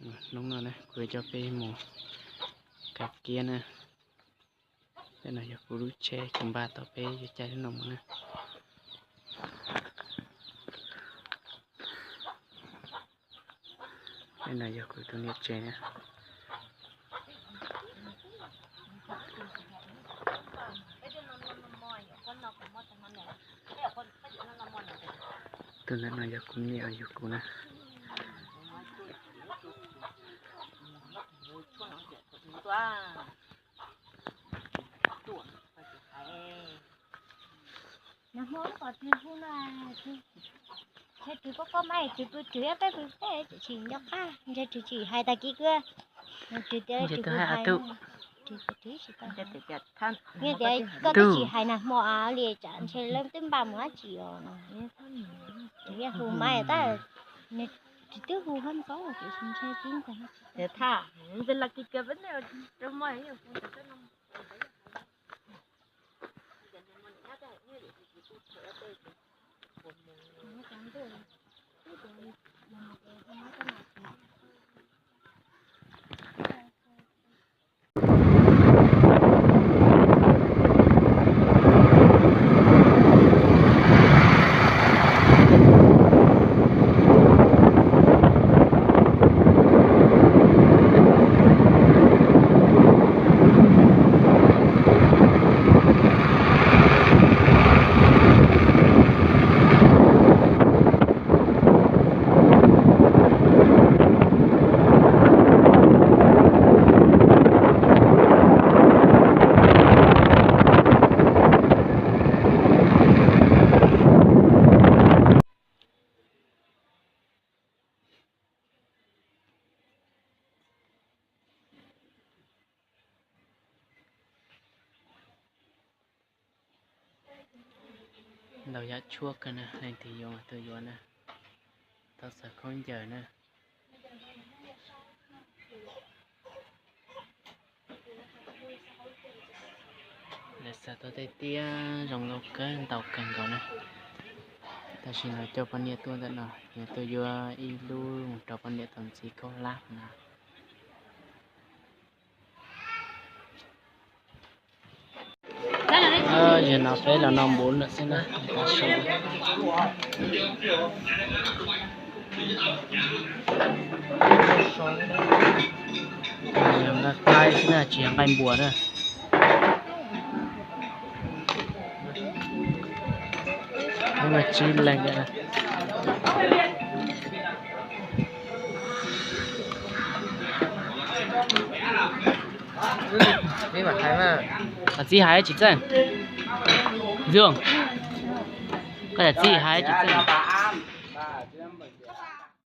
Hnub no na kuv coj peb mus kav kiab na. Tej no yog kuv lub tsheb kuv npaj tau peb yuav caij lub no mus na. Tej no yog kuv tus niam tsev na. Tus ntawm no yog kuv niam yug kuv na. Nag hmo wb pom tus hu no, ntshe tus koj koj mas tus pw tus peb pw peb tsis nco qab, ntshe tus tsis hais tag kis kawg. Tus tias tus hu hais, tias koj twb tsis hais nag hmo li tsam ntshe lawv twb npaj mus dab tsi os. Tus hu mas tab, tus twb hu hab ntxov tiam sis ntshe tib ntag. Ntau yam tshuaj kawg na, leej twg yuav mas tuaj yuav na, tau xaws khaub ncaws na. Lawv xaws tau tej tiab zoo nkauj kawg, ntau kawg nkaus na. Tam sim no coj poj niam tuaj ntawm no, yuav tuaj yuav ib lub mus rau poj niam tau ntxiv kaub lab na. Zaum no peb los no npuv lawm xwb na. Yog nqaij qaib xwb na, tsis yog nqaij npua na. Tsib leeg. Koj txiv hais tsis txawj. Zuag, koj txiv hais tsis txawj.